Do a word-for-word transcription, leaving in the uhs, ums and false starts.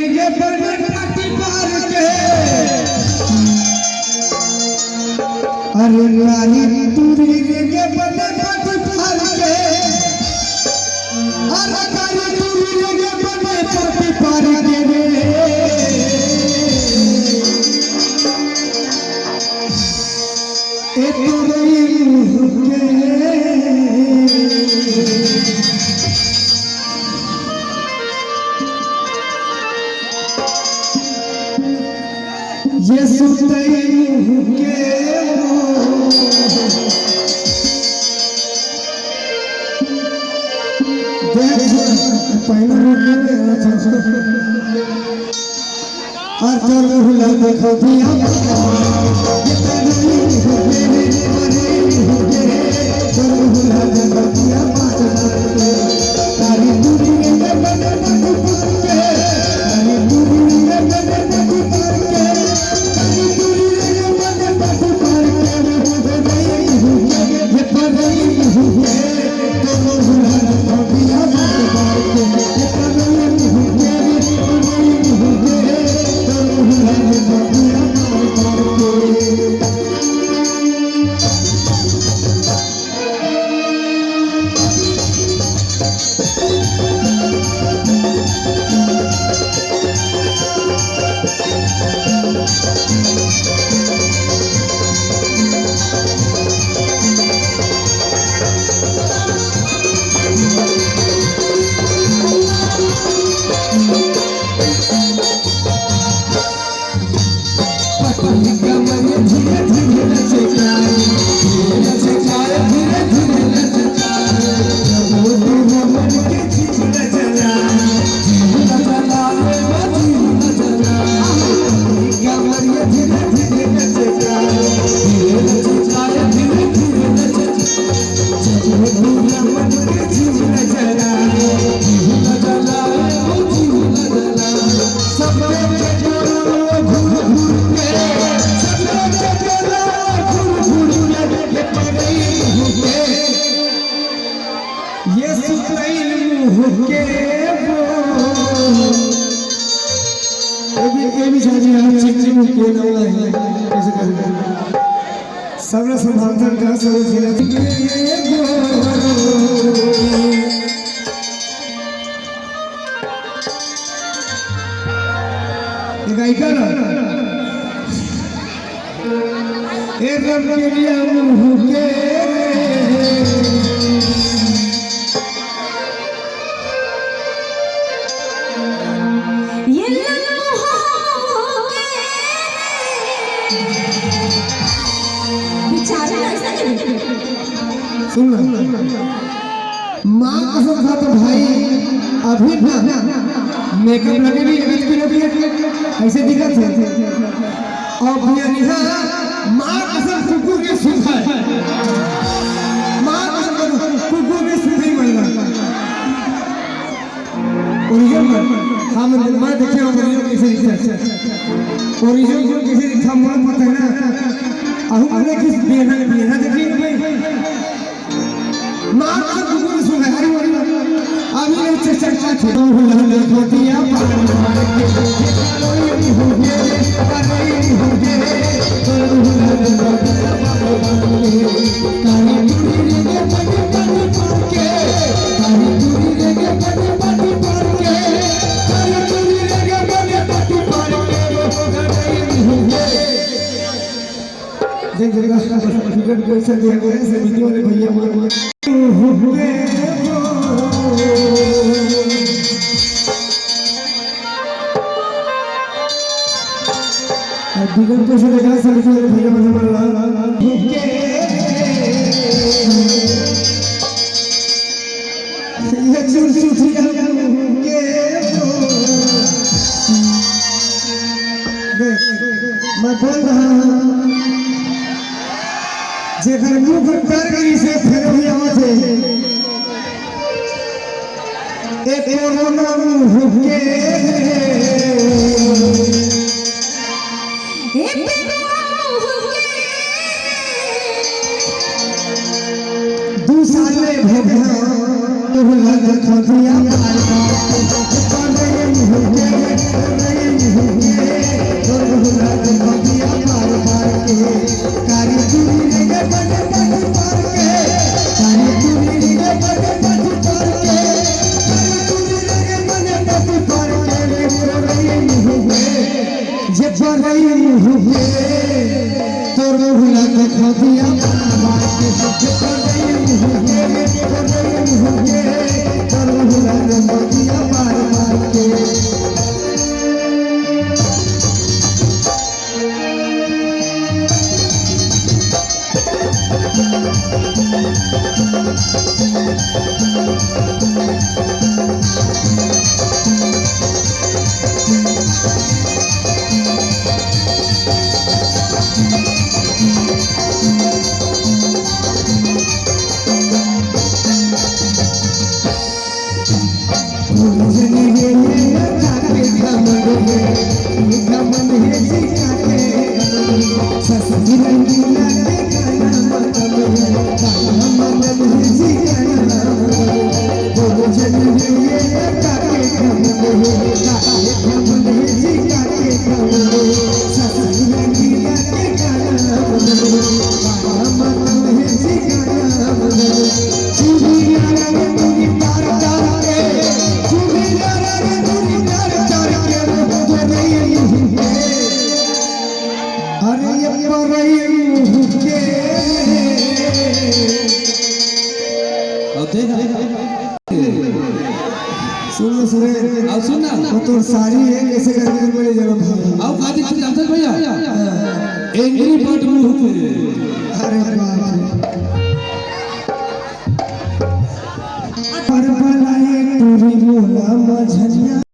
के बने पाटी पार के, अरे नारी टूरी रे के बने पाटी पार के, अरे नारी टूरी रे के बने पाटी पार के रे। ए तोरे मुँह के, ये सुतई मुँह के। देख, पहले रोक ले, और तोर मुँह ला देखो दिया। ये सुतैल मुँह के वो। ये भी, ये भी शादी है, चिकनी मुँह के नाम है। कैसे करेंगे? सबने संभालता का, सबने जीना। ये गायिका ना? ए रमकेलिया मुँह के। ये ललमुँह के। बेचारे ऐसा नहीं। सुन ना। माँ कसम खा तो भाई, अभी ना मेकअप लगे भी, अभी तो लगे, ऐसे दिखत है। और बियनिहा माँ कसम कुकुर के सूंघ है। माँ कसम कुकुर के सूंघ ही मरना। ओरिजिनल में, हाँ, मैं, मैं देखे हूँ ओरिजिनल कैसे दिखता है। ओरिजिनल कैसे दिखता है, मुझे पता है ना। अहू मैंने किस बेना, बेना देखी भाई। माँ का कुकुर सुन है, हरी वाली। अभी नहीं चर्चा का थे। देख, देख, देख, टिकट कैसे दिया गया है, समिति वाले भैया बोल बोल। अब टिकट कैसे देगा, समिति वाले भैया मन बोल रहा। ये चुरचुरिया मुँह के वो। देख, मैं बोल रहा हूँ, जेकर मुँह पर पैर गिरी से फेर भी आवत है। ए कोरोना मुँह के। ए कोरोना मुँह के। दू साल में भोगना, तोहला देखा दिया मारना। अरे ये परई मुँह के। अब देख, सुन लो सुरेश। अब सुन ना। वो तोर सारी है, कैसे करके तुम ले जाओ भाई? अब का दिक्कत जानते हैं भैया? हाँ। एंग्री बर्ड मुँह के। अरे बाप रे। पर बनाए पूरी मोला मझनिया।